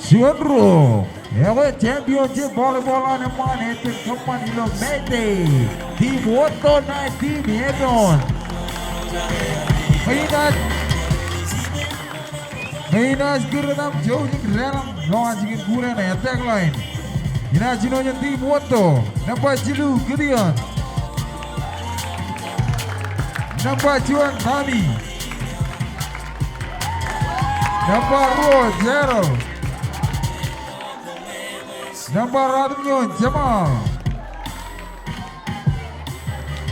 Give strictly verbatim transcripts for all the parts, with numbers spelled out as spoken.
Juon ruo, ekwe championship volleyball an eṃṃaan ej kōṃṃan ilo Mete. Team Wōtto ṇae team Epoon. Ñe inaaj, ñe inaaj kūr etaṃ jouj im deḷọñ lowaan jikin kuṇaan attack line. Inaaj jino jān team Wōtto, nōṃba jilu Gideon. Nōṃba juon Tommy. Nōṃba ruo Gerald. Nōṃba ratimjuon Jamal.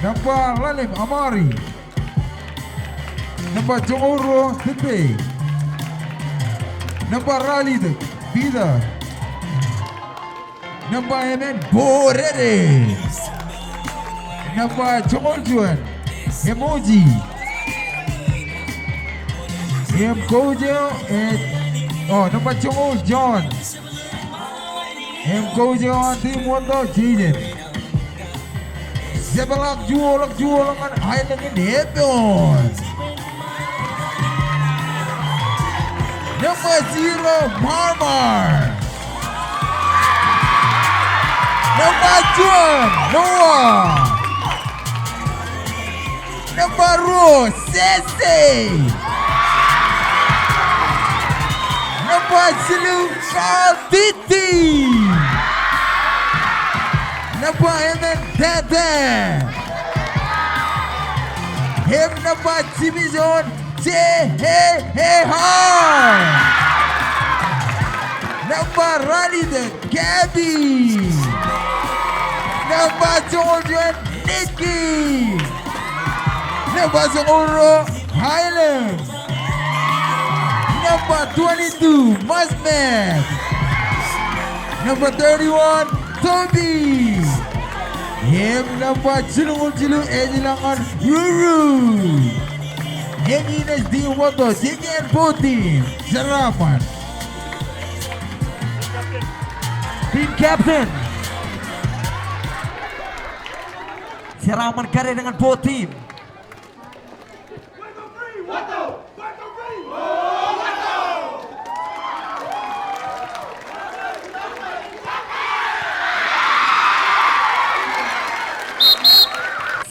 Nōṃba ḷalem Amari. Nōṃba joñoul ruo Tete. Nōṃba ralitōk Peter. Nōṃba emān Borere. Nōṃba joñoul juon Emoji. Im coach eo ej, o, nōṃba joñoul John. Im coach eo an team Wōtto, Jason. Jepḷaak juon ḷọk, juon ḷọk ñan aelōñ in Epoon. Nōṃba zero, Marmar. Nōṃba juon, Noah. Nōṃba ruo, Sese. Nōṃba jilu, Carl Titi. Nōṃba emān, Tete. Im nōṃba jimjuon, Jeheha. Nōṃba ralitōk, Gabby. Nōṃba joñoul juon, Nikki. Nōṃba joñoul ruo, Highland. Nōṃba twenty-two, Masmat. Nōṃba thirty-one, Toby. Im nōṃba jilñuul jilu ej ilọk ñan Ruru. Eñin ej team Wōtto, jekien both team. Jeraaṃṃan. Team captain. Jeraaṃṃan karier ñan both team.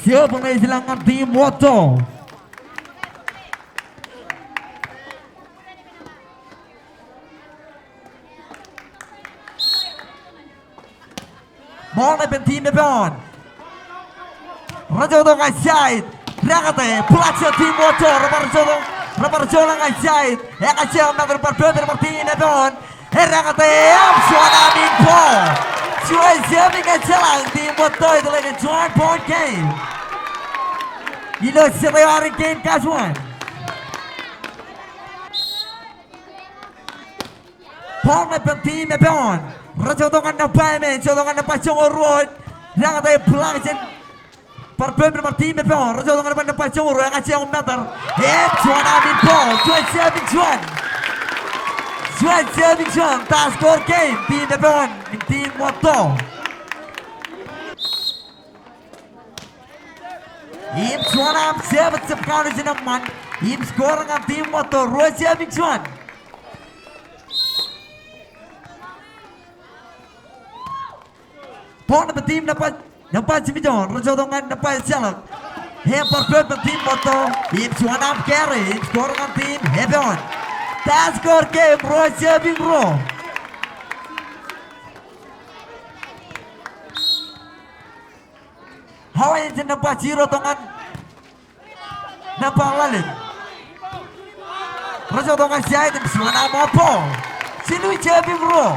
Serve ṇe ej ilọk ñan team Wōtto. Ball ṇe ippān team Epoon. Rej jotok ñan side. Dekate, block jān team Wōtto. Rej bar jotok, rej bar jotok ñan side. Ekajjioñ meter, bar pād ippaṃ team Epoon. Dekate, im juon arm in ball. Juon serving ejjeḷọk, team Wōtto ej lale kōn juon point game. Ilo set eo ad in game kajuon. Ball ṇe ippān team Epoon. Rej jotok ñan nōṃba emān, jotok ñan nōṃba joñoul ruo. Dekate, block jān, bar pād ippaṃ team Epoon. Rej jotok ñan nōṃba joñoul ruo, ekajjioñ meter. Im juon arm in ball, juon serving juon. Juon serving juon, tie score game, team Epoon im team Wōtto. Im juon arm serve ejjab kaṇe jān eṃṃan. Im score ñan team Wōtto, ruo serving juon. Ball ṇe ippān team nōṃba, nōṃba jimjuon, rej jotok ñan nōṃba ejjeḷọk. Im bar pād ippaṃ team Wōtto, im juon arm carry, im score ñan team Epoon. Tie score game, ruo serving ruo. Hawai jān nōṃba zero tok ñan nōṃba ḷalem. Rej jotok ñan side im juon arm ball. Jilu serving ruo.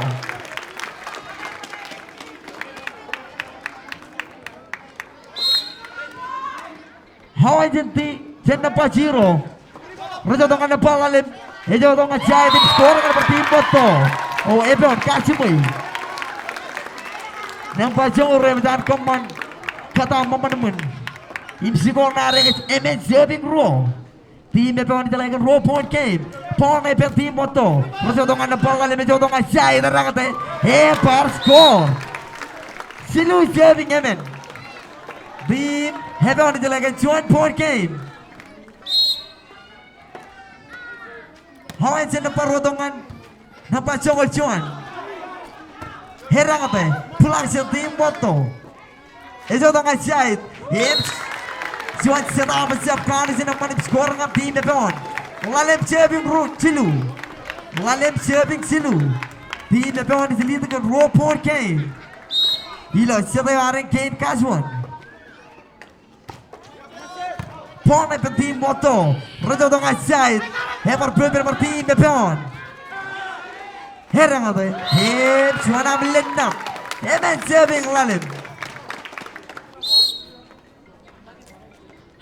Hawai jān team, jān nōṃba zero. Rej jotok ñan nōṃba ḷalem. Ej jotok ñan side im score ñan bar team Wōtto. O, Epoon kajiṃwe. Nōṃba joñoul ruo eṃōj an kōṃṃan kōtaan ṃōṃanṃōn. Im score ṇe ad eñin ej emān serving ruo. Team Epoon ej lale kōn ruo point game. Ball ṇe ippān team Wōtto. Rej jotok ñan nōṃba ḷalem, ej jotok ñan side, dekate. Im bar score. Jilu serving emān. Team Epoon ej lale kōn juon point game. Hawai jān nōṃba ruo tok ñan Nōṃba joñoul juon. Edañōte, block jān team Watto. Ejjeḷọk ñan side. Im juon setup jab kanooj in eṃṃan im score ñan team Epoon. Ḷalem serving ro jilu. Ḷalem serving jilu. Team Epoon ej lead kōn ruo point game. Ilo jet eo ad gain kajjuon. Ball epen team Watto. Rej jota ñan side. Ebar pād bar team Epoon. Edañōte. Im juon aṃ len ṇak. Emān serving ḷalem.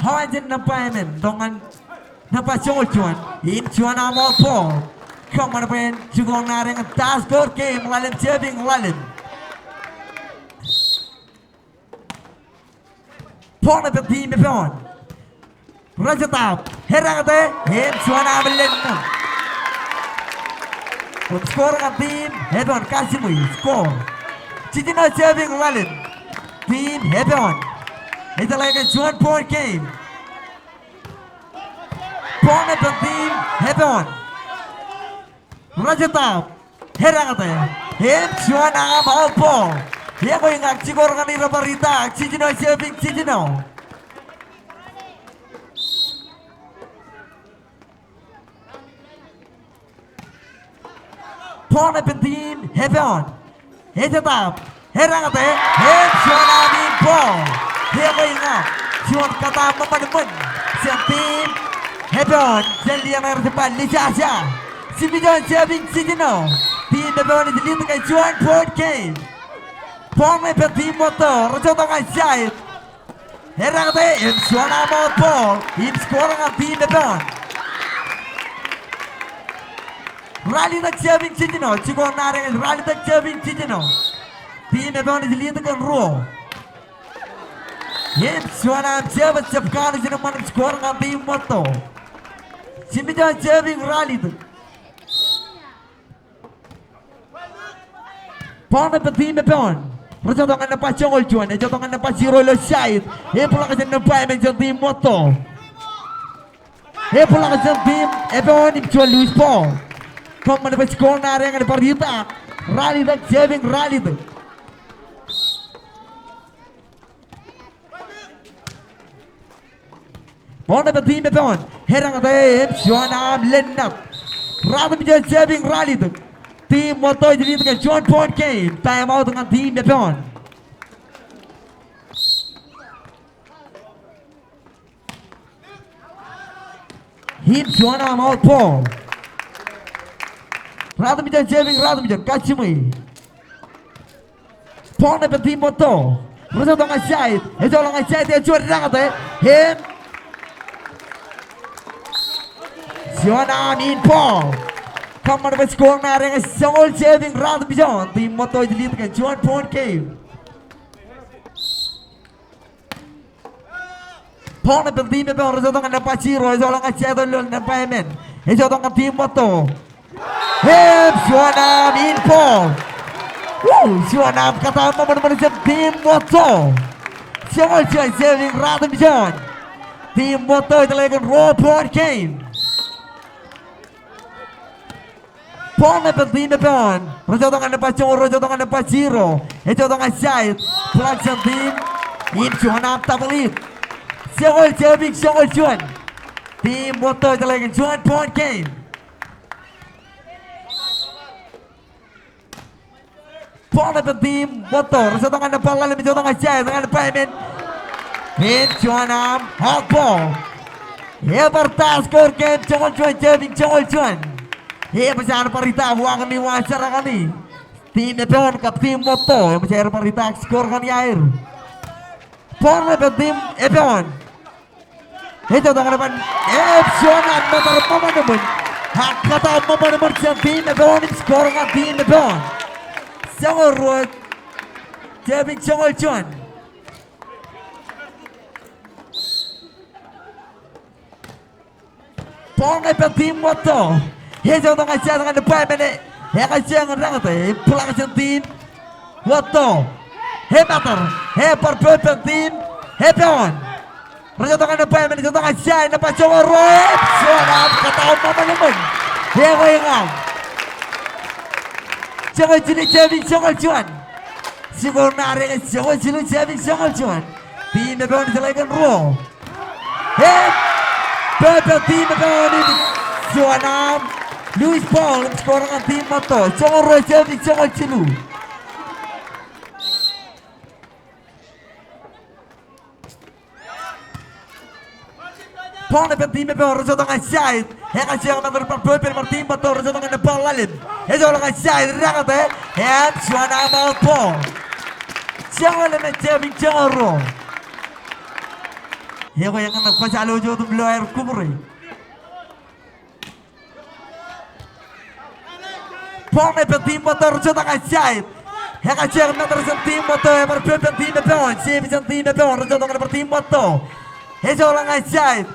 Hawaan jān nōṃba emān. Tok ñan nōṃba joñoul juon. Im juon aṃ out ball. Kōṃṃan bwe en jikuuḷ ṇa rej ñan tie score game ḷalem serving ḷalem. Ball epen team Epoon. Rej jota. Edañōte. Im juon aṃ len ṇak. Score ñan team Epoon. Kajjiṃwe. Score. Jiljino serving ḷalem. Team Epoon. Ejeḷā ke juon point game. Ball epen team Epoon. Rej jota. Edañōte. Im juon aṃ out ball. Ekwe ñan jikuuḷ ñan rej bar itak. Jiljino serving jiljino. Ball epen team Epoon. Ejjab. Edañōte. Im juon aṃ in ball. Ekwe ñan juon kōtaan ṃōṃanṃōn jān team Epoon. Jān lio ṇe rej ba lijaja. Jiljino serving jiljino. Team Epoon ej lead kōn juon point game. Ball epen team Watto. Rej jota ñan side. Edañōte im juon aṃ out ball im score ñan team Epoon. Ralitōk serving jiljino, jikuuḷ ṇa rej ralitōk serving jiljino. Team Epoon ej lead kōn ruo. Im juon aṃ jab, jab kanooj in eṃṃan im score ñan team Watto. Jiljino serving ralitōk. Ball epen team Epoon. Rej jota ñan nōṃba joñoul juon. Ej jota ñan nōṃba zero ilo side. Im block jān nōṃba emān jān team Watto. Im block jān team Epoon im juon loose ball. Kōṃṃan bwe jikuuḷ ṇa rej ñan bar itak. Ralitōk serving ralitōk. Ball epen team Epoon. Edañōte im juon aṃ len ṇak. Ratimjuon serving ralitōk. Team Watto ej lead kōn juon point game. Time out ñan team Epoon. Im juon aṃ out ball. Ratimjuon serving ratimjuon. Kajjiṃwe. Ball epen team Watto. Rej jota ñan side. Ejjeḷọk ñan side eo juon, edañōte. Im juon aṃ in ball. Kōṃṃan bwe jikuuḷ ṇa rej ñan joñoul serving ratimjuon. Team Watto ej lead kōn juon point game. Ball epen team Epoon, rej jota ñan nōṃba zero, ejjeḷọk ñan side eo ilo nōṃba emān. Ej jota ñan team Watto. Im juon aṃ in ball. Woo, juon aṃ kōtaan ṃōṃanṃōn jān team Watto. Joñoul juon serving ratimjuon. Team Watto ej lead kōn ruo point game. Ball epen team Epoon. Rej jota ñan nōṃba joñoul, rej jota ñan nōṃba zero. Ej jota ñan side. Block jān team. Im juon aṃ double it. Joñoul serving joñoul juon. Team Watto ej lead kōn juon point game. Ball epen team Watto. Rej jota ñan nōṃba ḷalem, ej jota ñan side, ñan nōṃba emān. Im juon aṃ out ball. Ebar tie score game, joñoul juon serving joñoul juon. Eṃōj aer bar itak uwaak ṇe, uwaak jar kaṇe. Team Epoon kab team Watto, eṃōj aer bar itak score kaṇe aer. Ball epen team Epoon. Ej jota ñan nōṃba, im juon aṃ metar ṃōṃanṃōn. Ak kōtaan ṃōṃanṃōn jān team Epoon im score ñan team Epoon. Joñoul ruo serving joñoul juon. Ball epen team Watto. Ej jota ñan side ñan nōṃba emān e. Ekwe ej eñin, edañōte. Im block jān team Watto. Emeter. Ebar pād pen team Epoon. Rej jota ñan nōṃba emān, jota ñan side, nōṃba joñoul ruo. Juon aṃ kōtaan ṃōṃanṃōn. Ekwe ñan. joñoul jilu, jebin joñoul juon. Jikoor ṇa eo, joñoul jilu, jebin joñoul juon. Team eo epoon ej jeḷā kōn ruo. Im, bōkbōk team eo epoon in juon aṃ, loose ball, im jikoor ñan team ṃōtto. Joñoul ruo, jebin joñoul jilu. Ball ṇe ippān team eo epoon, rej jota ñan side. Ekajeḷā ñan mōttan bar bōkbōk bar team ṃōtto, rej jota ñan nōṃba ḷalem. Ejjeḷọk ñan side, rañōte. Im juon aṃ out ball. Joñoul emān, jebin joñoul ruo. Ekwe eñin ṇe kwōj alwōj otem lo aer kukure. Ball ṇe ippān team ṃōtto, rej jota ñan side. Ekajeḷā ñan mōttan team ṃōtto, ebar bōkbōk team eo epoon, jebin jān team eo epoon, rej jota ñan bar team ṃōtto. Ejjeḷọk ñan side.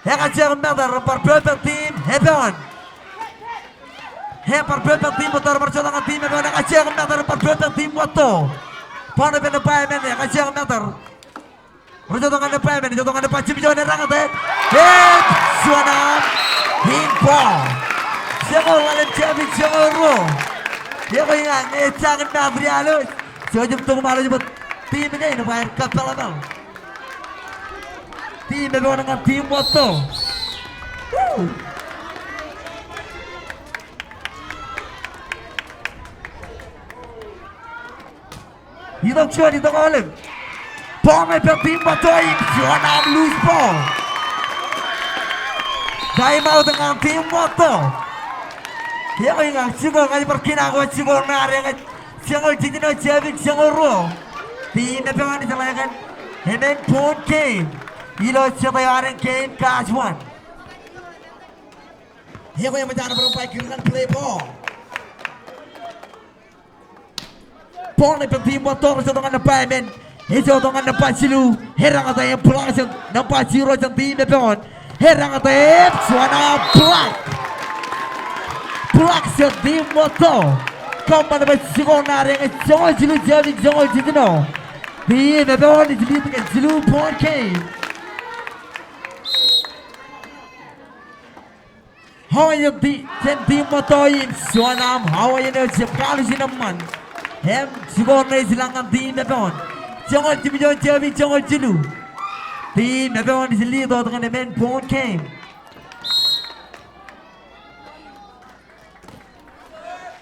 Ekajeḷā ñan mōttan, bar bōkbōk team eo epoon. Ebar bōkbōk team ṃōtto, bar jota ñan team eo epoon, ekajeḷā ñan mōttan, bar bōkbōk team ṃōtto. Ball ṇe ippān nōṃba emān, ekajeḷā ñan mōttan. Rej jota ñan nōṃba emān, ej jota ñan nōṃba jimjuon, rañōte. Im juon aṃ, in ball. Joñoul ḷalem, jebin joñoul ruo. Ekwe ñe ejjañin material eo, jouj im tok im alwōj bwe team kein bar kōpeḷapḷọk. Team eo epoon ñan team ṃōtto. Woo! Itok juon, itok aolep. Ball ṇe ippān team ṃōtto im juon aṃ loose ball. Time out ñan team ṃōtto. Ekwe ña jikoor ña ij bar kōṇaan ko jikoor ṇa eo ñe joñoul jiljino jebin joñoul ruo. Team eo epoon ej jeḷā kōn emān point game. Ilo jete eo an game kajjuon. Ekwe eṃōj an bar ṃōk kōn play ball. Ball ṇe ippān team ṃōtto, rej jota ñan nōṃba emān. Ej jota ñan nōṃba jilu. Rañōte im block jān nōṃba zero jān team eo epoon. Rañōte im juon aṃ block. Block jān team ṃōtto. Kōṃṃan bwe jikoor ṇa eo ñe joñoul jilu jebin joñoul jiljino. Team eo epoon ej lead kōn jilu point game. Hawaiian ti-, jān team ṃōtto im juon aṃ Hawaiian eo ej jab kanooj in eṃṃan. Im jikoor ṇe ej lañ ñan team eo epoon. Joñoul jimjuon jebin joñoul jilu. Team eo epoon ej lead wōt kōn emān point game.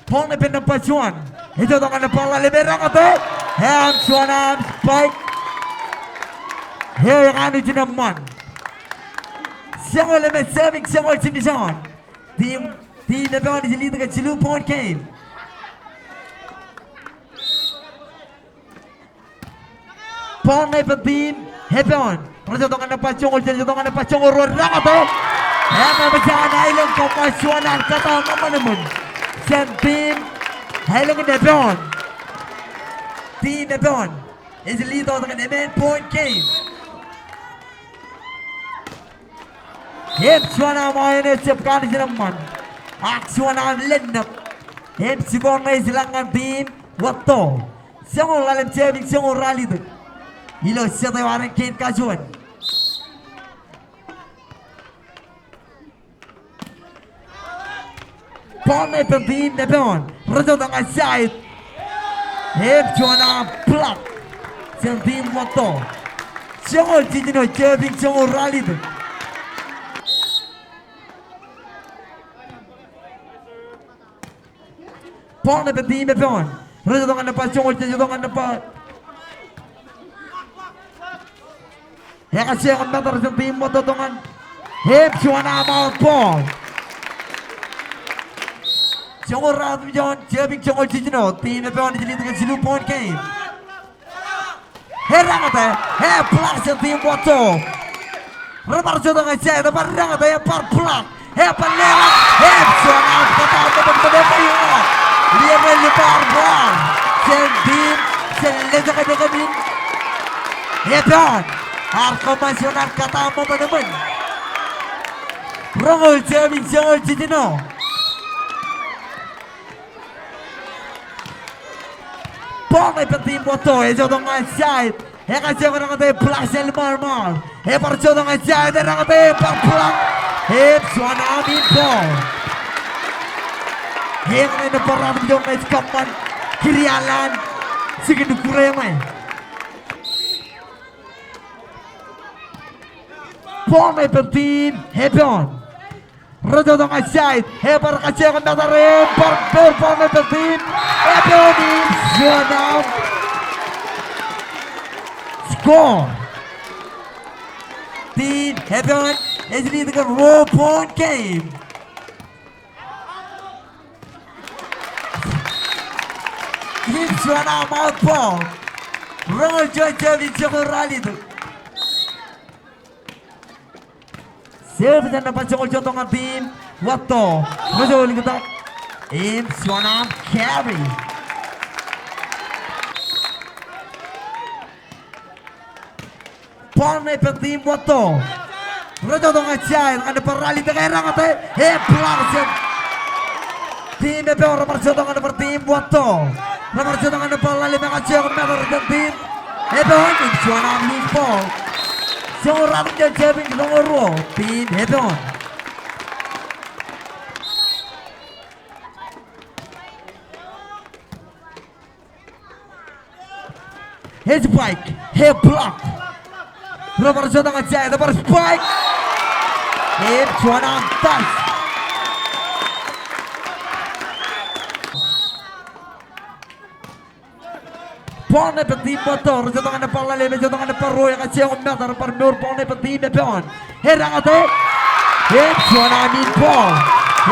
Ball ṇe ippān nōṃba juon. Ej jota ñan nōṃba ḷalem, rañōte. Im juon aṃ spike. Eo ekanooj in eṃṃan. Joñoul emān jebin joñoul jimjuon. Team, team eo epoon ej lead kōn jilu point game. Ball ṇe ippān team eo epoon. Rej jota ñan nōṃba joñoul, rej jota ñan nōṃba joñoul ruo, rañōte. Im eṃōj an aelōñ kōṃṃan juon an kōtaan ṃōṇōṇō in. Jān team aelōñ in epoon. Team eo epoon ej lead wōt kōn emān point game. Im juon aṃ Hawaiian eo ej jab kanooj in eṃṃan. Ak juon aṃ lennep. Im jikoor ṇe ej lañ ñan team ṃōtto. Joñoul ḷalem jebin joñoul ralitōk. Ilo jete eo an game kajjuon. Ball ṇe ippān team eo epoon. Rej jota ñan side. Im juon aṃ block jān team ṃōtto. Joñoul jiljino jebin joñoul ralitōk. Ball ṇe ippān team eo epoon. Rej jota ñan nōṃba joñoul, rej jota ñan nōṃba. Ekajeḷā ñan mōttan jān team ṃōtto, jota ñan. Im juon aṃ out ball. Joñoul ratimjuon jebin joñoul jiljino. Team eo epoon ej lead kōn jilu point game. Rañōte, e block jān team ṃōtto. Rej bar jota ñan side, rej bar rañōte, e bar block, e bar leḷọk, e juon aṃ kōtaan ṃōṇōṇō in. Lierōl bar block jān team, jān lejekjek in epoon. Ear kōṃṃan juon an kōtaan ṃōṇōṇō in. Roñoul jebin joñoul jiljino. Ball ṇe ippān team ṃōtto, ej jota ñan side. Ekajeḷā, rañōte, block jān ṃaar ṃaar. E bar jota ñan side, rañōte, bar block. Im juon aṃ in ball. Eñṇe nōṃba ruatimjuon ej kōṃṃan kūr iaḷ an jikin kure ṇe. Ball ṇe ippān team Epeon. Rej jota ñan side, ebar kajjioñ metar, ebar mour ball ṇe ippān team Epeon im juon aṃ. Score. Team Epeon ej lead kōn ruo point game. Im juon aṃ out ball. Roñoul juon jab in joñoul ralitōk. Serve jān nōṃba joñoul jota ñan team Watto. Rej jota likūtak im juon aṃ carry. Ball ṇe ippān team Watto. Rej jota ñan side, ñan nōṃba ralitōk, edeḷọññe, e block jān team Epeon, rebar jota ñan nōṃba team Watto. Rebar jota ñan nōṃba ralitōk, kajjioñ metar jān team Epeon, im juon aṃ loose ball. Joñoul ruatimjuon jab in joñoul ruo, team Epeon. Ej spike, e block. Rebar jota ñan side, ebar spike. Im juon aṃ touch. Ball ṇe ippān team Watto, rej jota ñan nōṃba ḷalem, rej jota ñan nōṃba ruo, ekajjioñ metar, bar mour ball ṇe ippān team Epeon. Edeḷọññe. Im juon aṃ in ball.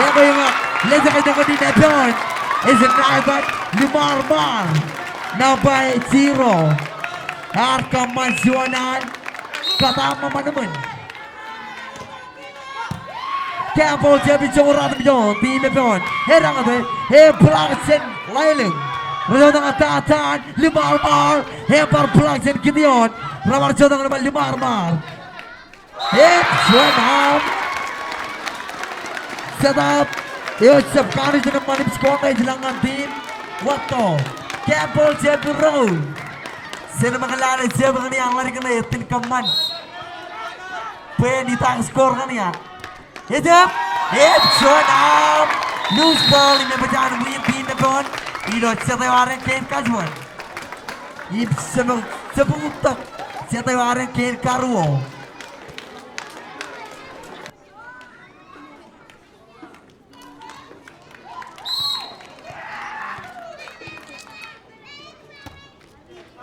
Ekwe ña, lejjak eo ñan team Epeon. Ej naetan Limarmar. Nōṃba zero. Ear kōṃṃan juon an kōtaan ṃōṃan eṃṃan. Kōn ball jān joñoul ruatimjuon, team Epeon. Edeḷọññe, e block jān Lailōñ. Rej jota ñan tata an Limarmar, ebar block jān Gideon. Rebar jota ñan Limarmar. Im juon aṃ. Set up. Eo jab kaṇe jān eṃṃan im score ṇe ej lañ ñan team Watto. Kōn ball jān roñoul. Jen ṃōk lale jab kaṇe an ḷadik ṇe ej itōn kōṃṃan bwe en itaak score kaṇe an. Ejab, ej juon aṃ loose ball im eṃōj an win team Epeon. Ilo jet eo ad kein kajuon. Im jab, jab uttak jet eo ad kein karuo.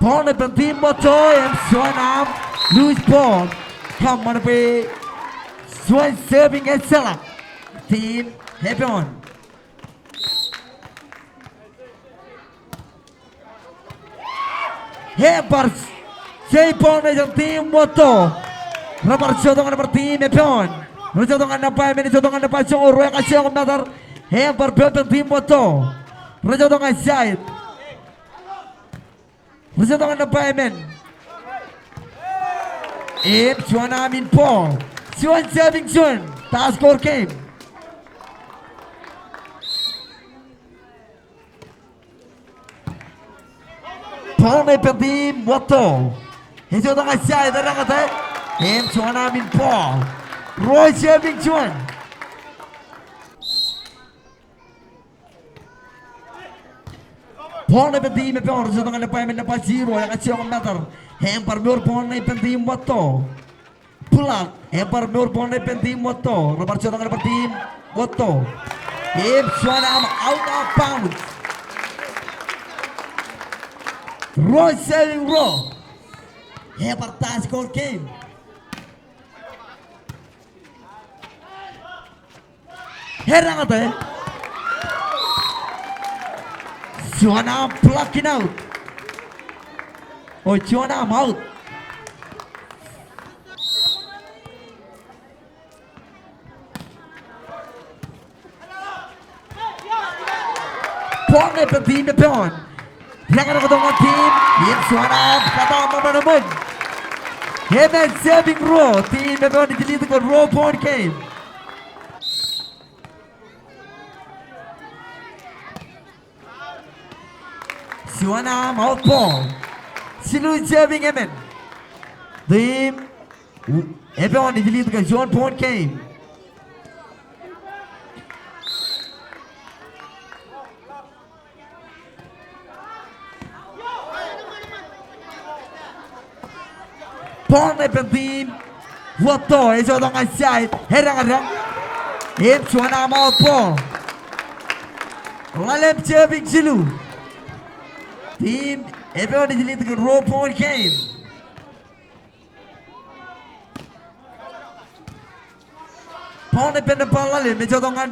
Ball ṇe ippān team Watto im juon aṃ loose ball. Kōṃṃan bwe juon serving ejjeḷọk team Epeon. Ebar save ball ṇe jān team Watto. Rebar jota ñan nōṃba team Epeon. Rej jota ñan nōṃba emān, jota ñan nōṃba joñoul ruo, ekajjioñ metar. Ebar ball ippān team Watto. Rej jota ñan side. Rej jota ñan nōṃba emān. Im juon aṃ in ball. Juon serving juon. Ta score game. Ball ṇe ippān team Watto. Ej jota ñan side, edeḷọññe. Im juon aṃ in ball. Ruo serving juon. Ball ṇe ippān team Epeon, rej jota ñan nōṃba emān, nōṃba zero, ekajjioñ metar. Im bar mour ball ṇe ippān team Watto. Block, im bar mour ball ṇe ippān team Watto. Rebar jota ñan nōṃba team Watto. Im juon aṃ out of bounds. Ruo serving ruo. Ebar ta score game. Edeḷọññe. Juon aṃ blocking out. O juon aṃ out. Ball ṇe ippān team Epeon. Lōñḷọk tok ñan team, im juon aṃ kōtaan ṃōṃan eṃṃan. Emān serving ruo, team Epeon ej lead kōn ruo point game. Juon aṃ out ball. Jilu serving emān. Team Epeon ej lead kōn juon point game. Ball epen team Wōtto, ej jọteen ñan side, edañdañ. Im juon aṃ out ball. Ḷalem serving jilu. Team Epoon ej lead kōn ruo point game. Ball epen nōṃba ḷalem, ej jọteen ñan.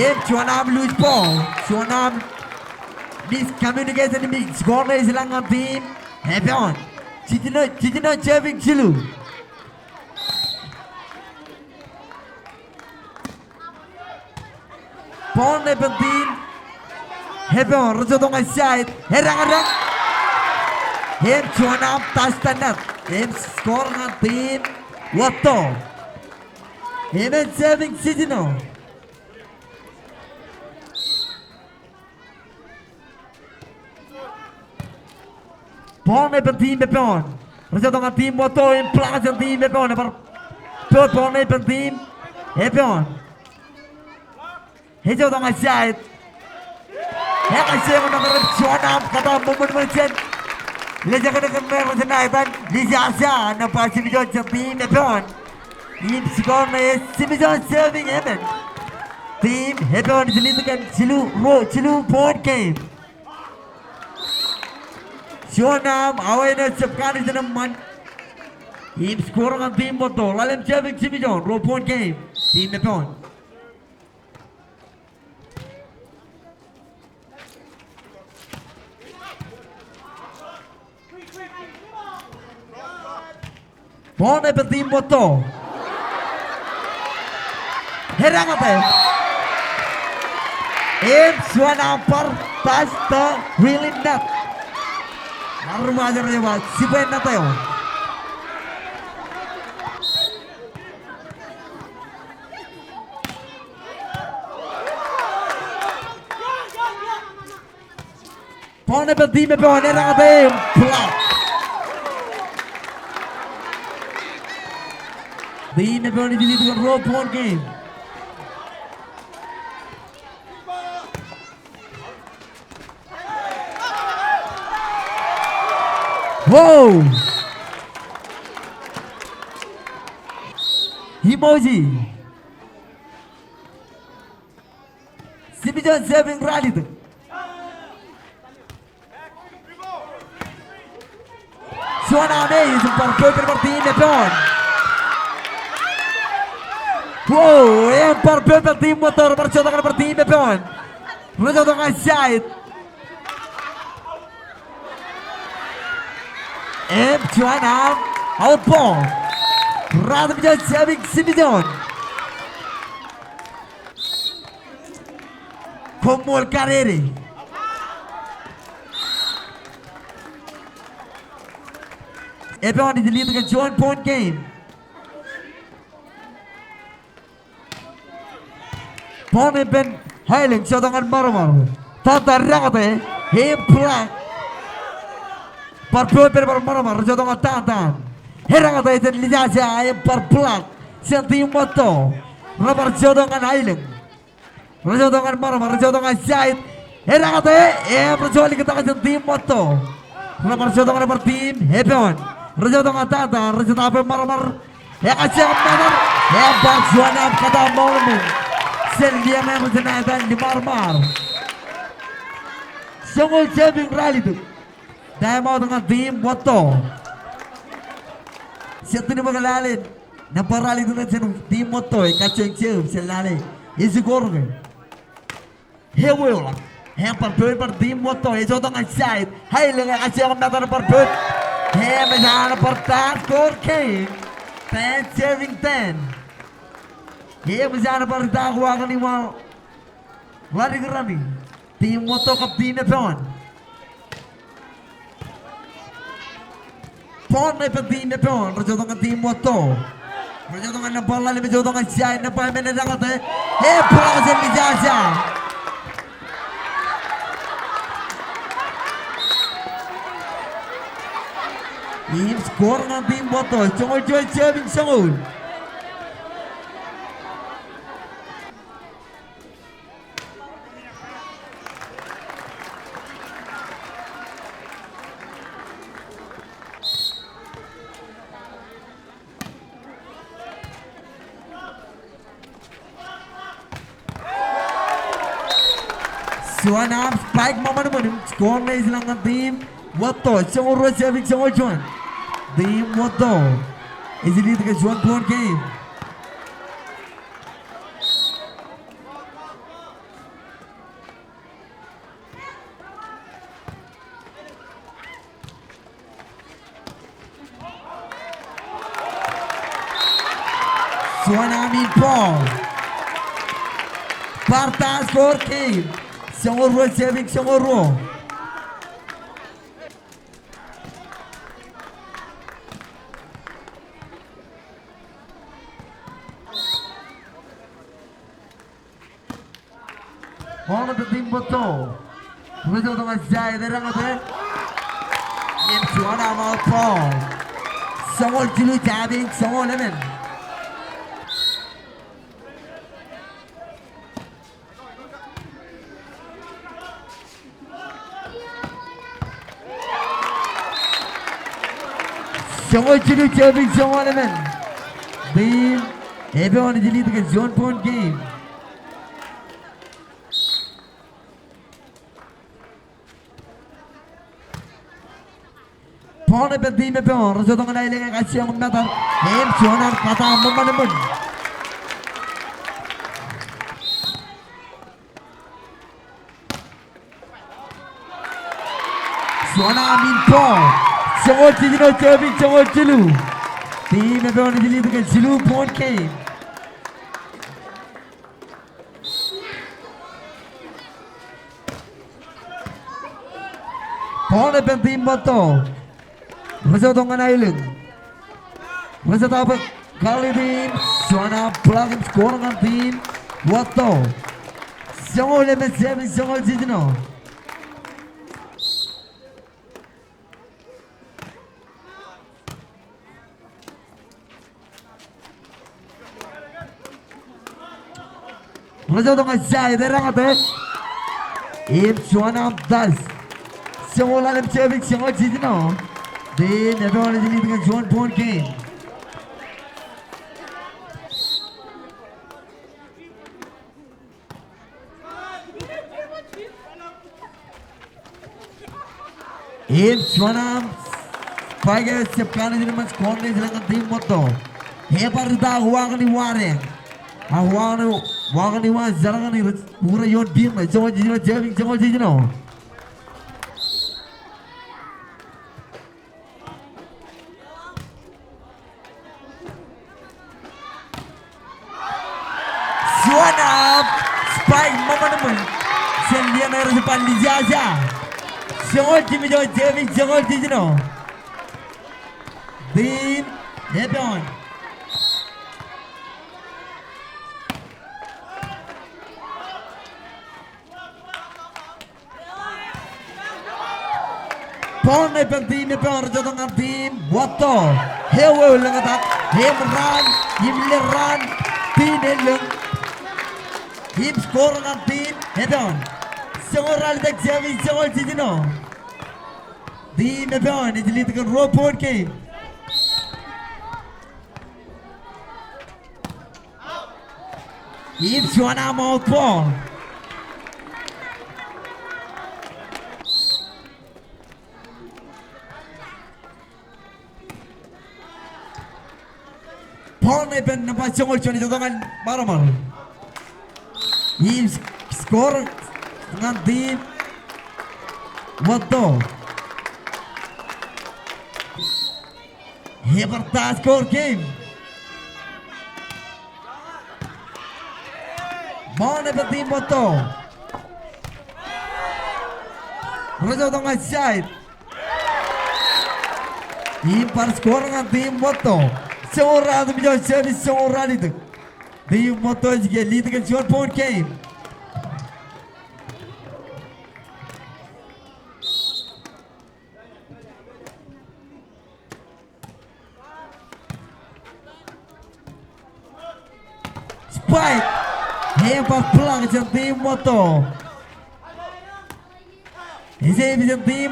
Im juon aṃ loose ball. Juon aṃ miscommunication, im score ṇe ej lañ ñan team Epoon. Jiljino, jiljino serving jilu. Ball epen team Epoon, rej jọteen ñan side, edañdañ. Im juon aṃ touch the net. Im score ñan team Wōtto. Im en serving jiljino. Ball epen team Epoon. Rej jọteen ñan team Wōtto im block jān team Epoon. Bar bōk ball epen team Epoon. Ej jọteen ñan side. Ekajeek ñan ṃōttan im juon aṃ kōtaan ṃōṃan ṃōn jān. Lejākdekdek ṇe rej naaj etan. Lijaja nōṃba jimjuon jān team Epoon. Im score ṇe ej jimjuon serving emān. Team Epoon ej lead kōn jilu, ruo, jilu point game. Juon aṃ awareness jab kanooj jān eṃṃan. Im score ñan team Wōtto. Ḷalem serving jimjuon, ruo point game. Team Epoon. Ball epen team Wōtto. Edañōte. Im juon aṃ bar touch the railing net. Armej rej ba jibwe net eo. Ball epen team Epoon, edañōte im block. Team Epoon ej lead kōn ruo point game. Wow! Emoji. Jimjuon serving ralitōk. Juon aṃ ej bar bōk bar team Epoon. Wow, ej bar bōk bar team Wōtto, bar jọteen bar team Epoon. Bar jọteen ñan side. Im juon aṃ out ball. Ratimjuon serving jimjuon. Koṃṃool kadede. Epoon ej lead kōn juon point game. Ball epen Aelōñ, jọteen ñan Ṃarmar. Tata edañōte im block. Bar bōk bar Ṃarmar, jọteen ñan Tata. Edañōte jān Lijaja im bar block jān team Wōtto. Rebar jọteen ñan Aelōñ. Rejọteen ñan Ṃarmar, rejọteen ñan side. Edañōte, im rejolọk tok jān team Wōtto. Rebar jọteen ñan bar team Epoon. Rejọteen ñan Tata, rejọteen ñan Ṃarmar. Ekajeek ñan Tata, im bar juon aṃ kōtaan ṃōṃan. Jān liamen rej naaj etan Liṃarmar. Joñoul serving ralitōk. Time out ñan team Wōtto. Jet tok in bōk lale. Nōṃba ralitōk ṇe jān team Wōtto, ekajeek jab jān lale. Ej score ke. Eweoḷọk. Im bar point bar team Wōtto, ejọteen ñan side. Aelōñ ekajeek ñan bar point. Im ej an bar tie score game. Ten serving ten. Im ej an bar tie ko ak ṇe ṃae. Ḷadik raṇe. Team Wōtto kab team Epoon. Ball epen team Epoon, rejọteen ñan team Wōtto. Rejọteen ñan nōṃba ḷalem, ejọteen ñan side, nōṃba emān edañōte. Im block jān Lijaja. Im score ñan team Wōtto, joñoul juon serving joñoul. Juon arm spike ṃōṃan ṃōn im score ṇe ej ilọk ñan team Watto. Joñoul ruo serving joñoul juon. Team Watto ej lead kōn juon point game. Juon arm in ball. Bar tie score game. Joñoul ruo serving joñoul ruo. Ball ṇe ippān team Watto. Rej jota ñan side, edeḷọññe. Im juon arm out ball. Joñoul jilu serving joñoul emān. Joñoul jilu serving joñoul emān. Team Epeon ej lead kōn juon point game. Ball ṇe ippān team Epeon, rej jota ñan aelōñ, ekajjioñ im metal. Im juon arm bata ṃōṃan ṃōn. Juon arm in ball. Joñoul jiljino serving joñoul jilu. Team Epeon ej lead kōn jilu point game. Ball ṇe ippān team Watto. Rej jota ñan aelōñ. Rej jota bōk kali team. Juon arm block im score ñan team Watto. Joñoul emān serving joñoul jiljino. Rej jota ñan side, edeḷọññe. Im juon arm touch. Joñoul ḷalem serving joñoul jiljino. Team Epeon ej lead kōn juon point game. Im juon arm spike ej jab kanooj in eṃṃan, score ṇe ej ilọk ñan team Watto. Ebar ita ak wañin iwa deñ. Ak wañin, wañin iwa jar ñan rej uññūr ioon pier ṇe. Joñoul jiljino serving joñoul jiljino. Juon arm spike ṃōṃan ṃōn. Jān lio ṇe rej bar lijaja. Joñoul jimjuon serving joñoul jiljino. Team Epeon. Ball ṇe ippān team Epeon, rej jota ñan team Watto. Eo eo lōñtak, im run, im lōñ run, team elōñ. Im score ñan team Epeon. Joñoul ralitōk serving joñoul jiljino. Team Epeon ej lead kōn ruo point game. Im juon arm out ball. Ball ṇe ippān nōṃba joñoul juon, jota ñan Maromal. Im score ñan team Watto. Ebar tie score game. Ball ṇe ippān team Watto. Rej jota ñan side. Im bar score ñan team Watto. Joñoul ralitōk, joñoul ralitōk. Team Watto ej lead kōn juon point game. Spike. Ebar block jān team Watto. Ej save jān team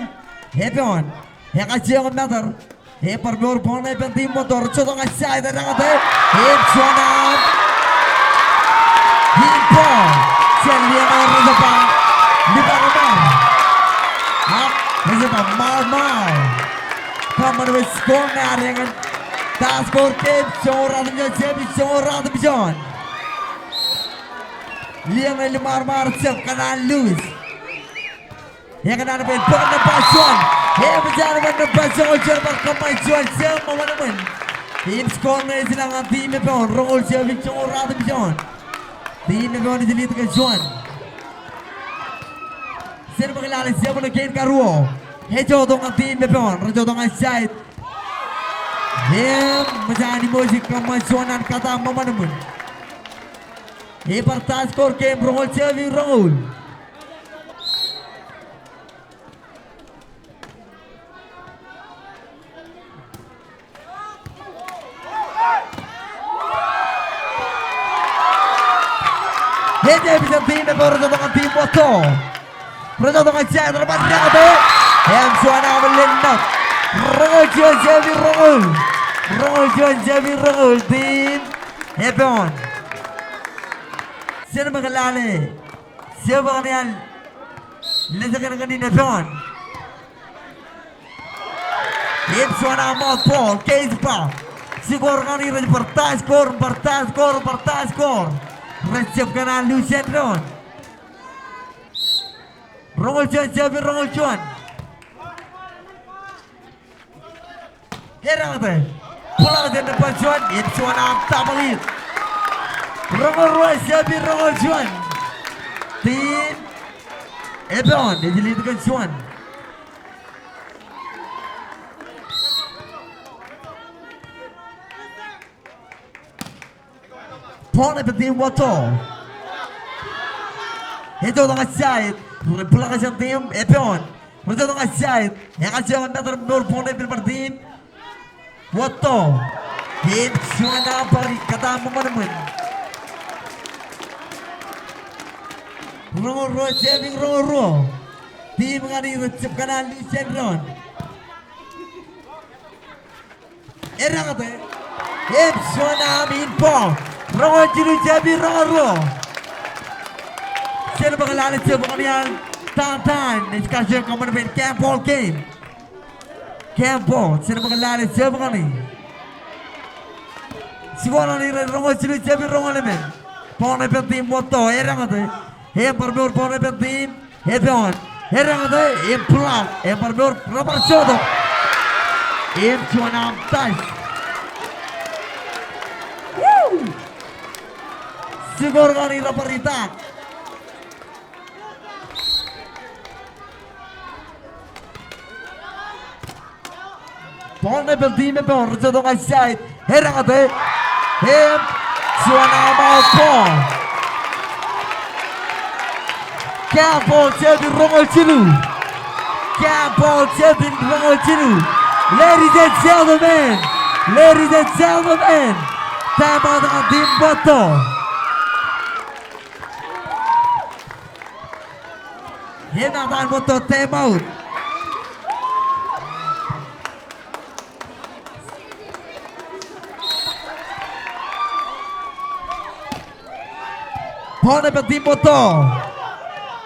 Epeon. Ekajjioñ im metal. Ebar mour ball ṇe ippān team Watto. Rej jota ñan side, edeñate. Im juon arm. Im ball. Jān lio ṇe rej ba. Libar eo ṃaar. Ak ejjab ṃaar ṃaar. Kōṃṃan bwe score ṇe ad eñin. Tie score game, joñoul ruatimjuon, seven joñoul ruatimjuon. Lio ṇe liṃarmar jab kōṇaan lose. Ekōṇaan bwe en bōk nōṃba juon. Eṃōj an bōk nōṃba joñoul juon bar kōṃṃan juon jab ṃōṃanṃōn. Im score ṇe ej ilañ ñan team Epoon, roñoul seven joñoul ruatimjuon. Team Epoon ej lead kōn juon. Jen bōk lale jab ṇe kein karuo. Ej jotok ñan team Epoon, rej jotok ñan side. Im eṃōj an ṃōj kōṃṃan juon an kōtaan ṃōṃanṃōn. Ej bar tie score game roñoul seven roñoul. Ej epijak team Epoon rej jotok ñan team Watto. Rej jotok ñan side, rej bar eñtaan. Im juon aṃ len ṇak. Roñoul juon seven roñoul. Roñoul juon seven roñoul team Epoon. Jen bōk lale. Jab ñan lale. Lale jekōn ñan Epoon. Im juon aṃ out ball, case ba. Score ñan rej bar tie score, bar tie score, bar tie score. Rej jab kōṇaan lose āindein. Roñoul juon, seven roñoul juon. Edeḷọñtata. Block jān nōṃba juon, im juon aṃ double hit. Roñoul ruo, seven roñoul juon. Team Epoon ej lead kōn juon. Ball ṇe ippān team Watto. Ej jotok ñan side. Rej block jān team Epoon. Rej jotok ñan side. Ekajoor ñan māt rej mour, ball ṇe ippān bar team Watto. Im juon aṃ bar kōtaan ṃōṃanṃōn. Roñoul ruo, serving roñoul ruo. Team ñan rej jab kōṇaan lose āindein. Edeḷọñtata. Im juon aṃ in ball. Roñoul jilu, serving roñoul ruo. Jen bōk lale jab ñan iaan downtown. Ej kajoor kōṃṃan bwe en game ball game. Game ball. Jen bōk lale jab ñan i. Score ñan i rej roñoul jilu, serving roñoul emān. Ball ṇe ippān team Watto. Edeḷọñtata. Im bar mour ball ṇe ippān team Epoon. Edeḷọñtata im block, im bar mour, rej bar jotok. Im juon aṃ touch. Woo! Score ñan i, rej bar itak. Ball ṇe ippān team Epoon, rej jotok ñan side. Edeḷọñtata. Im juon aṃ out ball. Game ball, serving roñoul jilu. Game ball, serving roñoul jilu. Ladies and gentlemen, ladies and gentlemen, time out ñan team Watto. Eṃṃan, Watto time out. Ball ṇe ippān team Watto.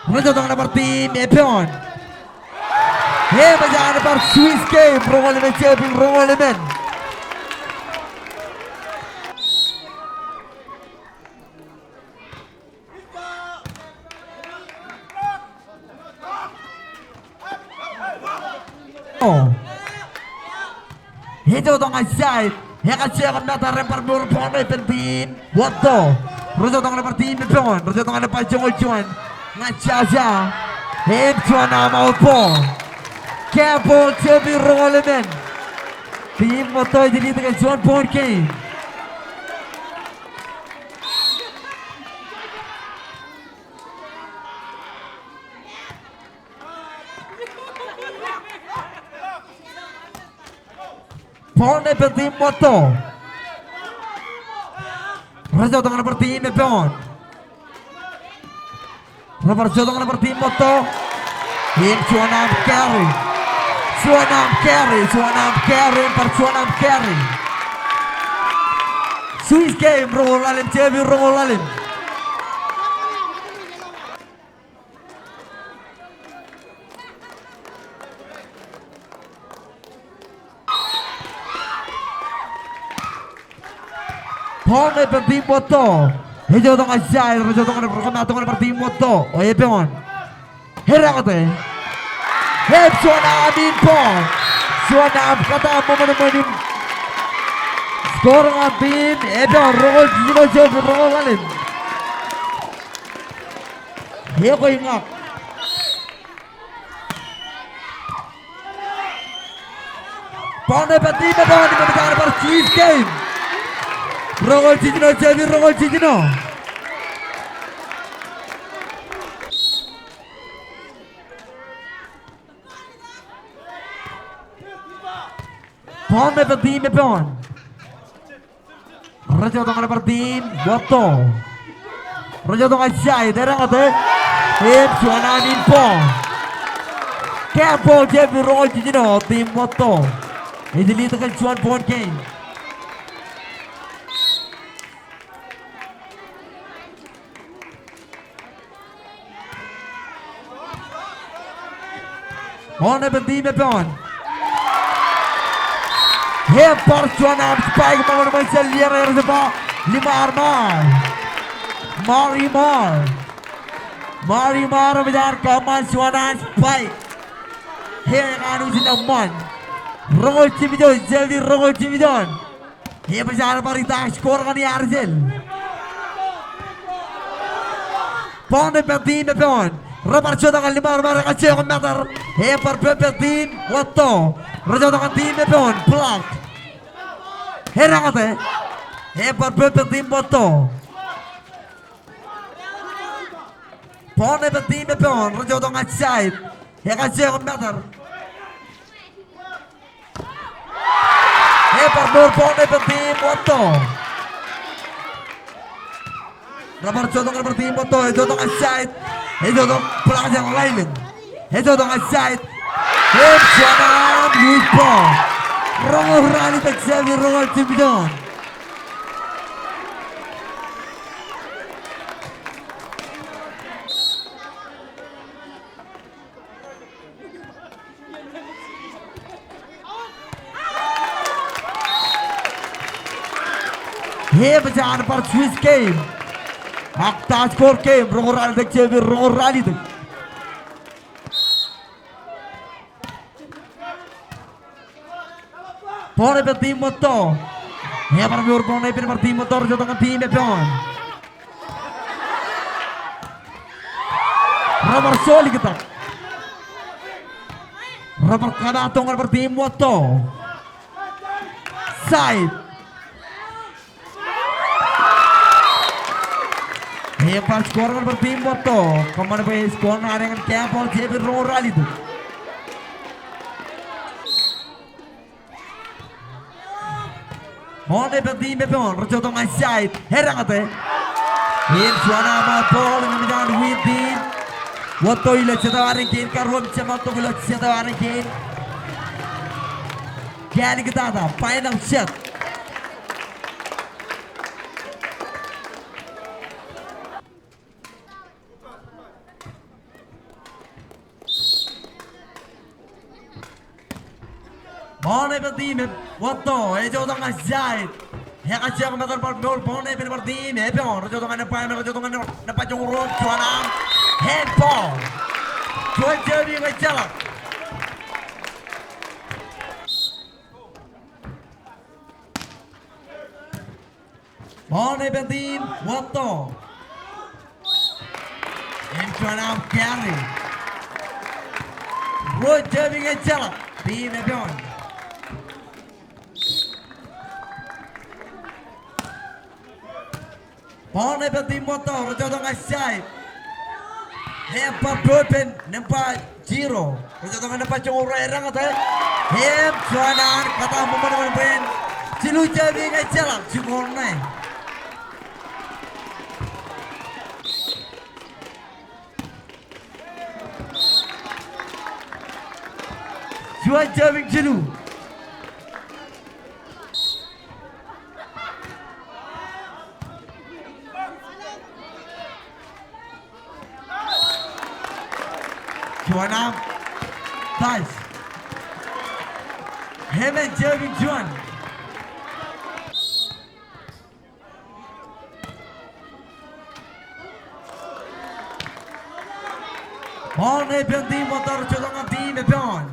Rej jotok ñan bar team Epoon. Eṃōj an bar Swiss game, roñoul emān, serving roñoul emān. Oh. Ej jotok ñan side. Ekajoor ñan māt, rej bar mour ball ṇe ippān team Watto. Rej jotok ñan bar team Epoon. Rej jotok ñan bar joñoul juon. Ñan jaja. Im juon aṃ out ball. Game ball, serving roñoul emān. Team Watto ej lead kōn juon point game. Ball ṇe ippān team Watto. Rej jotok ñan bar team Epoon. Rej bar jotok ñan bar team Watto. Im juon aṃ carry. Juon aṃ carry. Juon aṃ carry. Bar juon aṃ carry. Swiss game, roñoul ḷalem, serving roñoul ḷalem. Ball epen team Watto. Ej jọtok ñan side, rej jọtok ñan, rej kōmaat tok ñan bar team Watto. O epoon. Edañōte. Ej juon aṃ in ball. Juon aṃ kōtaan ṃōṃan ṃōṃan im score ñan team epoon. Roñoul jiljino jān roñoul ḷalem. Ekwe ñak. Ball epen team epoon, im eṃōj an bar switch game. Roñoul jiljino jān roñoul jiljino. Ball epen team epoon. Rej jọtok ñan bar team Watto. Rej jọtok ñan side, edañōte. Im juon aṃ in ball. Kōn ball jān roñoul jiljino team Watto. Ej lead kōn juon point game. Ball epen team epoon. Im bar juon aṃ spike ṃōṃan ṃōṃan jān lierā er jebta Limar Mar. Mari Mar. Mari Mar eṃōj an kōṃṃan juon aṃ spike. Im ekanooj in eṃṃan. Roñoul jimjuon, jān roñoul jimjuon. Eṃōj an bar ita score ñan Arjel. Ball epen team epoon. Rebar jọtok ñan Limar Mar, ekajjioñ meter. Ebar pepe team Watto. Rej jọtok ñan team epoon. Block. Edañōte. Ebar pepe team Watto. Ball epen team epoon. Rej jọtok ñan side. Ekajjioñ meter. Ebar mour ball epen team Watto. Rebar jọtok ñan bar team Watto, ejọtok ñan side. Ejọtok block jān ḷailōñ. Ejọtok ñan side. Im juon aṃ loose ball. Roñoul ralitōk jān roñoul jimjuon. Eṃōj an bar switch game. Ak tie score game, roñoul ralitōk jān roñoul ralitōk. Ball epen team Watto. Ebar mour ball epen bar team Watto, rej jọtok ñan team epoon. Rebar soliktak. Rebar kōmaat tok ñan bar team Watto. Side. Ebar score ñan bar team Watto. Kōṃṃan bwe score ṇe an eñin kōn ball jān roñoul ralitōk. Ball epen team epoon, rej jọtok ñan side, edañōte. Im juon aṃ ball, im eṃōj an win team Watto ilo jetōb ad in kein, karuo im jemān tok ilo jetōb ad in kein. Kaliktata, final set. Ball epen team Watto, ejọtok ñan side. Ekajjioñ meter bar mour ball epen bar team epoon. Rej jọtok ñan nōṃba, rej jọtok ñan nōṃba joñoul ruo, juon aṃ. Handball. Juon jab in ejjeḷọk. Ball epen team Watto. Im juon aṃ carry. Ruo jab in ejjeḷọk. Team epoon. Ball epen team Watto, rej jọtok ñan side. Im bar pepe nōṃba zero. Rej jọtok ñan nōṃba joñoul ruo, edañōte. Im juon an kōtaan ṃōṃan ṃōṃan bwe en jilu jab in ejjeḷọk, jiboñ ṇe. Juon jab in jilu. Juon aṃ. Ties. Emān jab in juon. Ball ṇe ippān team Ṃottō, rej jotok ñan team Epoon.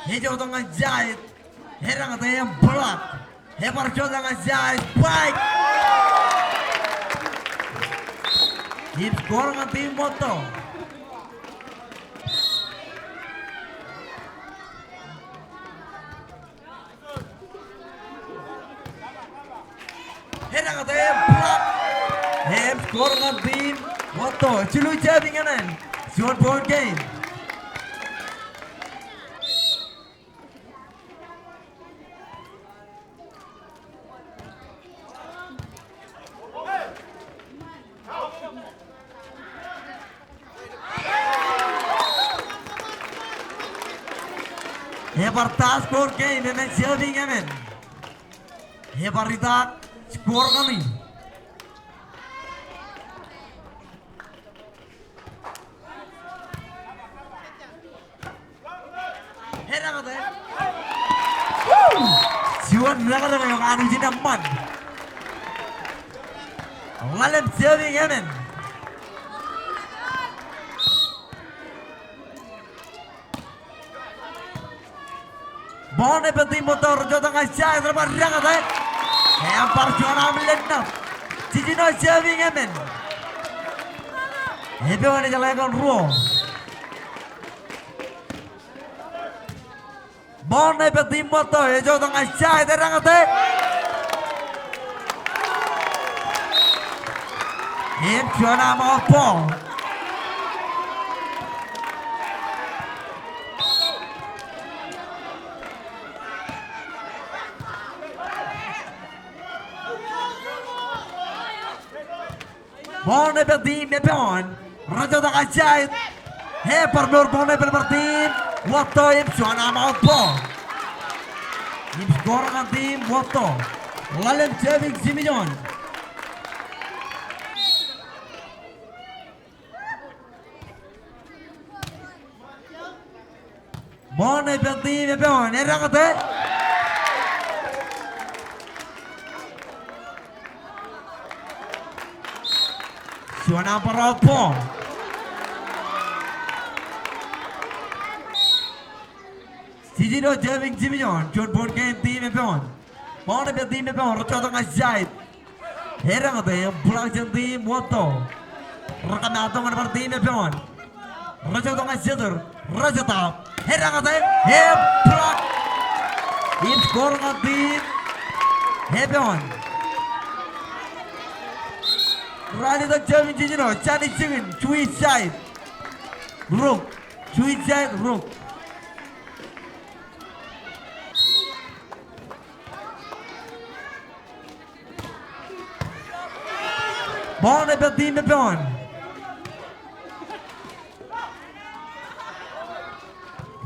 Ej jotok ñan side. Edañōte im block. Ebar jotok ñan side. Spike. Im score ñan team Ṃottō. Edañōte im block. Im score ñan team Ṃottō. Jilu serving emān. Juon point game. Ebar tie score game emān serving emān. Ebar itaak score kaṇ in. Edañōte. Woo! Juon dekdek eo kanooj in eṃṃan. Ḷalem serving emān. Ball ṇe ippān team Ṃottō, rej jotok ñan side, rej bar edañōte. Im bar juon aṃ lead ṇe. Jiljino serving emān. Epoon ej jeḷā kōn ruo. Ball ṇe ippān team Ṃottō, ej jotok ñan side, edañōte. Im juon aṃ out ball. Ball ṇe ippān team Epoon. Rej jotok ñan side. Ebar mour ball ṇe ippān bar team Ṃottō im juon aṃ out ball. Im score ñan team Ṃottō. Ḷalem serving Jimmy John. Ball ṇe ippān team Epoon, edañōte. Juon aṃ bar out ball. Jiljino serving Jimmy John, juon point game team Epoon. Ball ṇe ippān team Epoon, rej jotok ñan side. Edañōte im block jān team Ṃottō. Rekōmaat tok ñan bar team Epoon. Rej jotok ñan center. Rej tap. Edañōte im block. Im score ñan team Epoon. Ralitōk jabōn jiljino, jān jikin, juon side. Ruk. Juon side, ruk. Ball ṇe ippān team Epoon.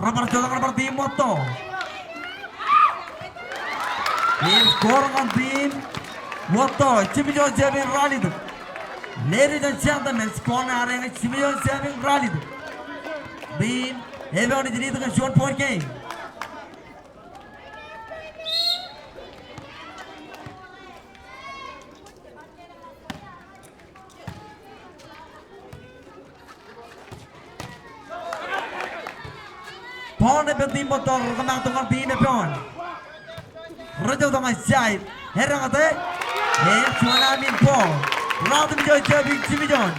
Rej bar jotok ñan bar team Ṃottō. Im score ñan team Ṃottō. Jimmy John Jabin ralitōk. Ladies and gentlemen, score ṇe ad eñin, Jimmy John Jabin ralitōk. Team Epoon ej lead kōn juon point game. Ball ṇe ippān team Ṃottō, rekōmaat tok ñan team Epoon. Rej jotok ñan side. Edañōte. Im juon aṃ in ball. Ralitōk Jimmy John.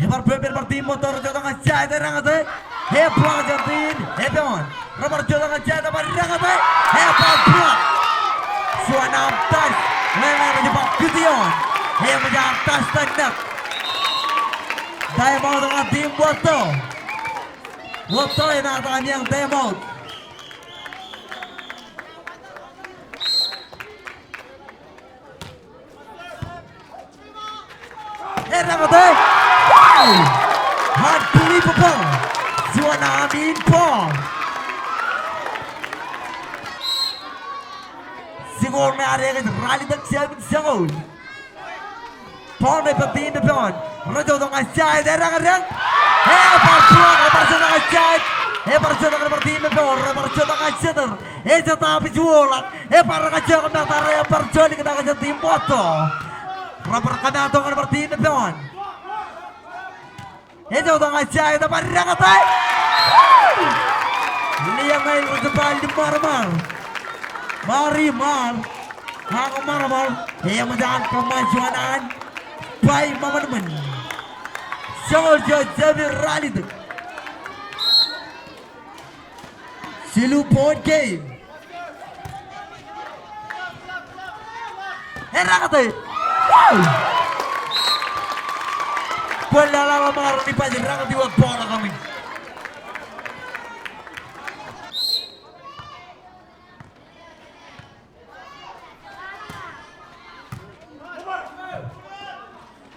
Ebar pād ippān bar team Ṃottō, rej jotok ñan side, edañōte. Im block jān team Epoon. Rej bar jotok ñan side, ebar edañōte. Im bar block. Juon aṃ touch. Ḷeḷḷap ej ba kūtioon. Im ej aṃ touch ta net. Time out ñan team Ṃottō. Ṃottō enaaj eñin time out. Edañōte. Wow! Unbelievable. Juon aṃ in ball. Sikoor ṇe ad eñin, ralitōk jabin joñoul. Ball ṇe ippān team Epoon. Rej jotok ñan side, edañōte. Ebar block, ebar jota ñan side. Ebar jota ñan bar team Epoon, ebar jota ñan center. Ejab ipij woḷọk. Ebar kajjioñ metal, ebar jota ñan bar team Watto. Ebar kōmato ñan bar team Epoon. Ejab jota ñan side, ebar deñōte. Lio ñan rej ba limmaroñ ṃaar. Ṃaar, ṃaar. Ak ṃaroñ ṃaar. Eṃōj an kōṃṃan juon an. Bai ṃōṃan ṃōn. Joñoul juon seven ralitōk. Jilu point game. Edeñōte. Wow! Kwōn lale ḷōṃaro ni baj, edeñōte wōt ball eo kōṃṃan.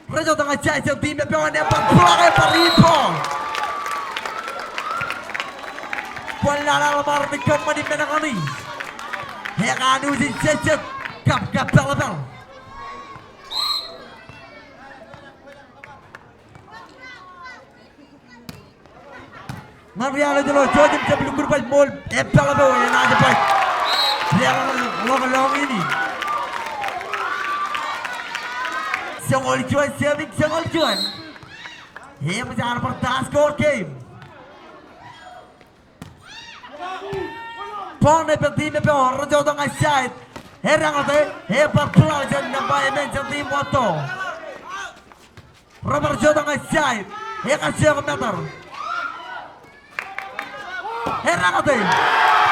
Rej jota ñan side jān team Epoon, ebar block, ebar rebound. Kwōn lale ḷōṃaro ni kōṃṃani men ko ṇe. Ekanooj in jejjet kab kappālpāl. Ñan ri-Anij ilo jouj im jab lukkuun baj ṃool eppālpāl eo enaaj baj. Deḷọñ ḷọk lọñiin in. Joñoul juon, seven joñoul juon. Eṃōj an bar tie score game. Point eo ej pād team Epoon, rej jota ñan side. Edeñōte, ebar block jān nōṃba emān jān team Watto. Rebar jota ñan side. Ekajjioñ metal. Edeñōte.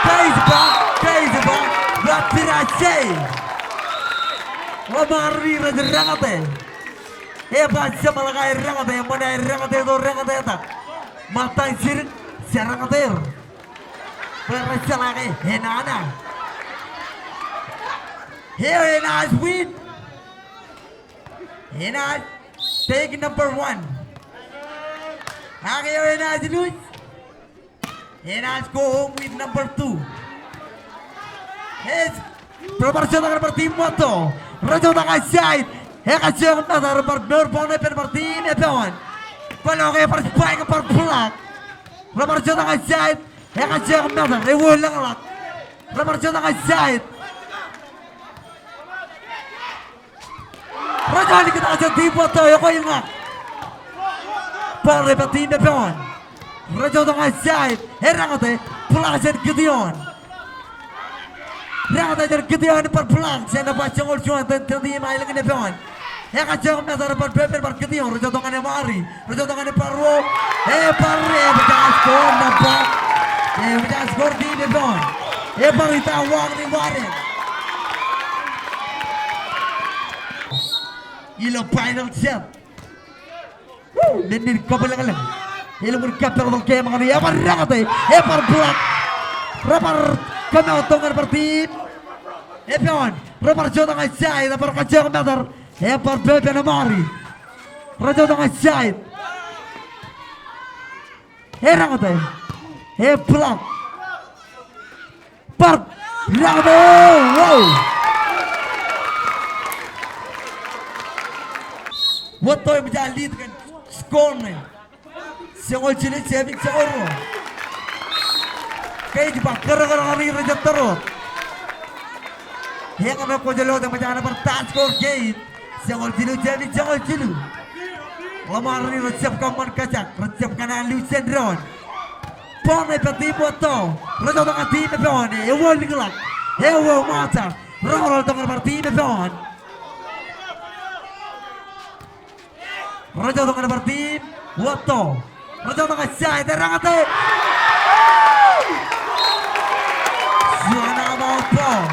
Keij ba, keij ba, ba tida je. Ḷōṃaro rej deñōte. Eba jeṃḷọk aer deñōte, eṃṃan aer deñōte, tok deñōte etak. Ṃōttan jidik, jedeñōte er. Bwe rej jeḷā ke enana. Eo enaaj win. Enaaj take number one. Ak eo enaaj lose, enaaj go home with number two. Ej, rebar jota ñan bar team Watto. Rej jota ñan side. Ekajjioñ metal, rebar mour point eo pen bar team Epoon. Kwōlo ke ebar spike, ebar block. Rebar jota ñan side. Ekajjioñ metal, ewi lōñḷọk. Rebar jota ñan side. Rej jota ñan side, team Watto, ekwe ñan. Ball eo ej pād team Epoon. Rej jota ñan side, edeñōte, block jān Gideon. Deñōte jān Gideon, bar block jān nōṃba joñoul juon, team aelōñ in Epoon. Ekajjioñ metal, bar pād pen bar Gideon, rej jota ñan Mari. Rej jota ñan bar ruo. Ebar, ebar score nōṃba. Ebar score team Epoon. Ebar ita wañ ni wadeañ. Ilo final set. Woo, men in kōbōlōñlōñ. Elukkuun kappok tok game eo, ebar deñōte, ebar block. Rebar kōmato ñan bar team Epoon. Rebar jota ñan side, ebar kajjioñ metal. Ebar pepe ṇe Mari. Rej jota ñan side. Edeñōte. Eblock. Bar. Deñōte. Wow. Watto eṃōj an lead kōn score ṇe. Joñoul jilu, seven joñoul ruo. Keij ba kōrōkōrōk ṇe rej jab tōre wōt. Eñin eo kwōj lo, eṃōj an bar tie score game. Joñoul jilu, seven joñoul jilu. Ḷōṃaro ṇe rej jab kōṃṃan kōjak, rej jab kōṇaan lose jān doon. Point eo ej pād team Watto. Rej jota ñan team Epoon. Ewi lōñḷọk. Ewi ṃōjak. Roñroñ tok ñan bar team Epoon. Rej jota ñan bar team Watto. Rej jota ñan side, edeñōte. Juon aṃ out ball.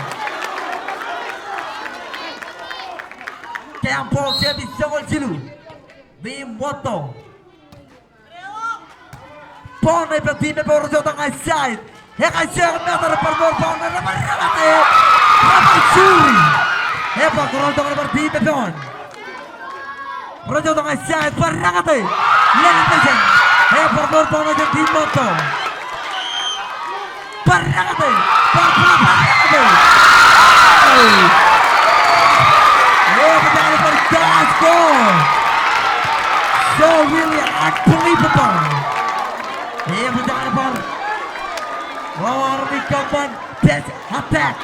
Game point, seven joñoul jilu. Team Watto. Point eo ej pād team Epoon, rej jota ñan side. Ekajjioñ metal, bar mour point, rebar deñōte. Rebar juri. Ebar kōrọọl tok ñan bar team Epoon. Rej jota ñan side, bar deñōte. Lelōñ mejān. Ebar mour point jān team Watto. Bar deñōte. Bar, bar, bar deñōte. Ewi, ewi, tie score. So really unbelievable. Wāween armej kōṃṃan, dash attack.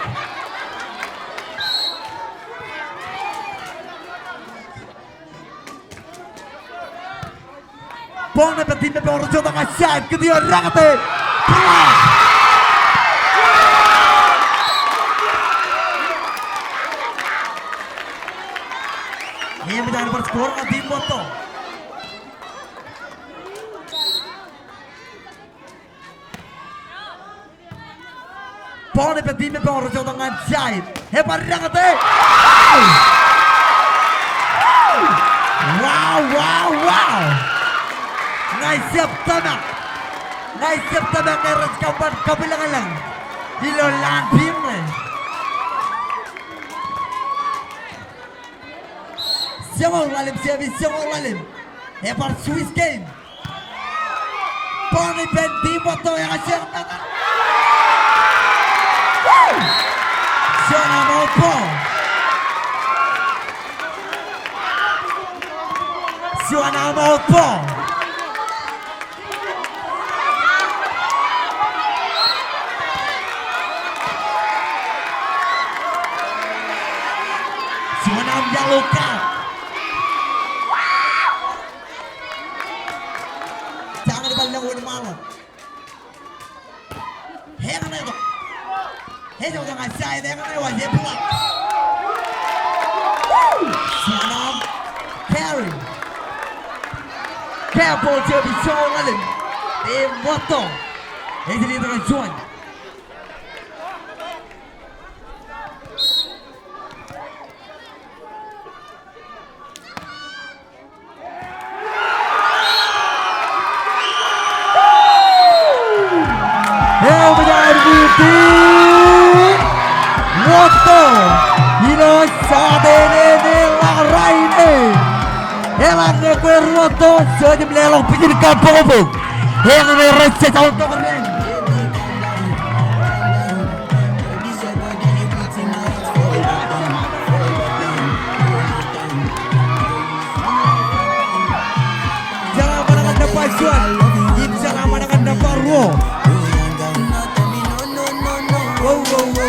Ball ṇe pād team eo rej jota ñan side, kūtio, rekete. Block. Eṃōj an bar score ñan team Motto. Ball ṇe pād team eo rej jota ñan side. Ebar rekete. Wow, wow, wow. Ña ij jab tōmak. Ña ij jab tōmak ñe rej kōṃṃan kabwilōñlōñ ilo lowaan team ṇe. Joñoul ḷalem, service joñoul ḷalem. Ebar switch game. Ball ṇe pād team Motto, eñjake. Woo! Juon aṃ out ball. Juon aṃ out ball. Juon aṃ yellow card. Jañin bar lōñ wōnṃaanḷọk. Eñṇe tok. Ejjab ñan side, eñṇe waj, e block. Juon aṃ carry. Kab ball, service joñoul ḷalem. Team Motto ej lead kōn juon. Eṃōj an team Motto ilo Saturday ṇe ḷọk rainin. Eḷaññe kwe ruwato, jouj im leḷọk pitch in kab bokbok. Eñṇe rej jab aoltok ren. Jeḷā ṃōṇōṇō nōṃba juon im jeḷā ṃōṇōṇō nōṃba ruo. Wow, wow, wow.